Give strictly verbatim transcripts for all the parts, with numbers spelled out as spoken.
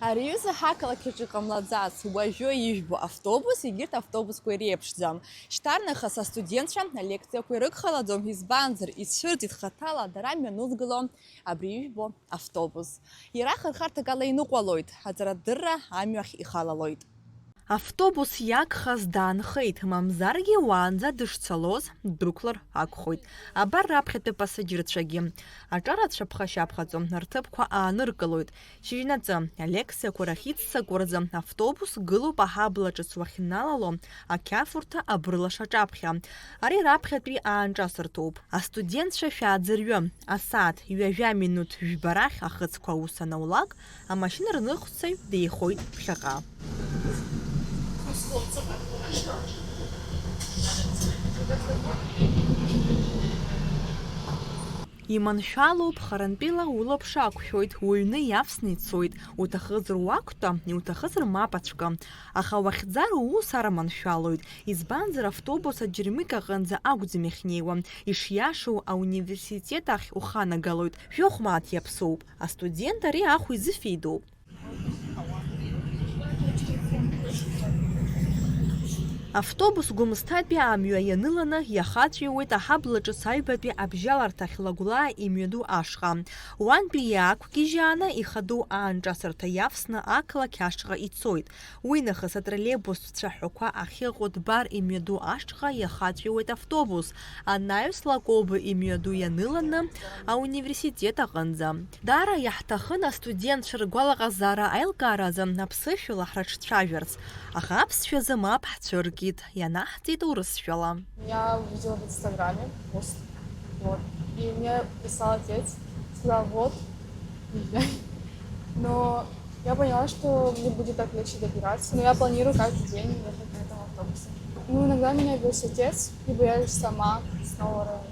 Ари аҩыза ҳақалақь аҿы иҟамлаӡац, уажәы ижәбо автобус, егьырҭ автобусқәа иреиԥшӡам. Шьҭарнахыс астудентцәа алекциақәа ирыгхалаӡом, избанзар, ицәырҵит хаҭала дара мҩанызгыло абри ижәбо автобус. Иара хырхарҭак ала иныҟәалоит, аҵарадырра амҩахь ихалалоит. Автобус иагхаз даанхеит, мамзаргьы уаанӡа дышцалоз ддәықәлар акәхоит. Абар раԥхьатәи апассаџьырцәагьы. Аҿарацәа ԥхашьаԥхаҵо рҭыԥқәа ааныркылоит. Шьыжьнаҵы, алекциақәа рахь иццакуа рзы автобус гылоуп аҳабла ҿыц уахьналало ақьафурҭа абрылаш аҿаԥхьа. Ари раԥхьатәи аанҿасырҭоуп. Астудентцәа шәааӡырҩы, асааҭ ҩажәа минуҭ жәба рахь ахыцқәа аус анаулак, амашьына рныҟәцаҩ деихоит ԥхьаҟа. Иманшәалоуп, харантәила улаԥш ақәшәоит, уҩны иавсны ицоит, уҭахызар уақәтәа, иуҭахызар мап ацәкы. Аха уахьӡар уус арманшәалоит, избанзар автобус аџьармыкьа аҟынӡа акәӡам иахьнеиуа, ишиашоу ауниверситет ахь уханагалоит, жәохә мааҭ иаԥсоуп, астудент ари ахә изыфеидоуп. Автобус Гәымсҭатәи амҩа ианыланы иахаҵәиуеит аҳабла ҿыц аҩбатәи абжьаларҭахь Лагәлаа имҩаду ашҟа. Уантәи иаақәгьежьааны ихадоу аанҿасырҭа иавсны ақалақь ашҟа ицоит. Уинахыс атроллейбус цәаҳәақәа ахьыҟоу Дбар имҩаду ашҟа иахаҵәиуеит автобус, анаҩс Лакоба имҩаду ианыланы ауниверситет аҟынӡа. Даара иаҳҭахын астудентцәа ргәалаҟазаара аилкааразы аԥсышәала ҳрыҿцәажәарц, аха аԥсшәазы мап ҳцәыркит, ианаҳҵеит урысшәала. Я увидела в Инстаграме пост. Вот. И мне прислал отец, сказал: «Вот, приезжай». Но я поняла, что мне будет так легче добираться. Но я планирую каждый день ехать на этом автобусе. Ну, иногда меня вез отец, либо я же сама с нового района.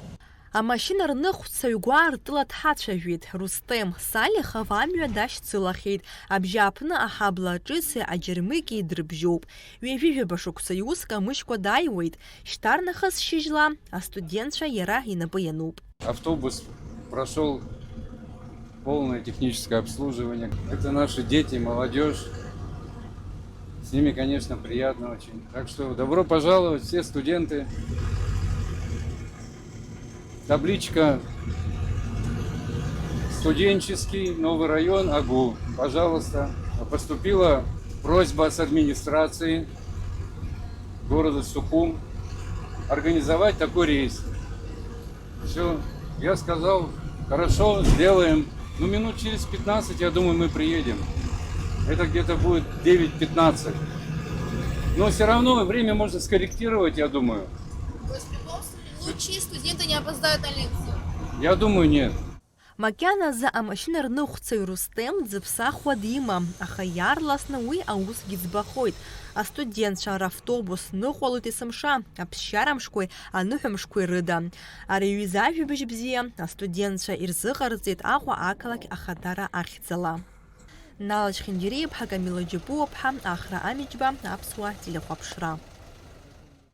Амашьына рныҟәцаҩ гәаартыла дҳацәажәеит. Рустем Салихов амҩа дашьцылахьеит. Абжьааԥны аҳабла ҿыци аџьармыкьеи дрыбжьоуп. Ҩажәи жәаба шықәса иус камышькәа дааиуеит. Шьҭарнахыс шьыжьла астудентцәа иара инапы иануп. Автобус прошёл полное техническое обслуживание. Это наши дети, молодёжь. С ними, конечно, приятно очень. Так что добро пожаловать, все студенты. Табличка «Студенческий, новый район, АГУ». Пожалуйста. Поступила просьба с администрации города Сухум организовать такой рейс. Всё, я сказал: «Хорошо, сделаем». Ну, минут через пятнадцать, я думаю, мы приедем. Это где-то будет девять пятнадцать. Но всё равно время можно скорректировать, я думаю. То есть в любом случае лучшие студенты не опоздают на лекцию? Я думаю, нет. Макьаназы амашьына рныҟәцаҩ Рустем дзыԥсахуа димам, аха иаарласны уи аусгьы ӡбахоит. Астудентцәа равтобус ныҟәалоит есымша, аԥсшьарамшқәеи аныҳәамшқәеи рыда. Ари аҩыза ажәабжь бзиа астудентцәа ирзыҟарҵеит Аҟәа ақалақь ахадара ахьӡала. Налач Хьынџьариаԥҳа, Камила Џьапуаԥҳа, Ахра Амиџьба, Аԥсуа телехәаԥшра.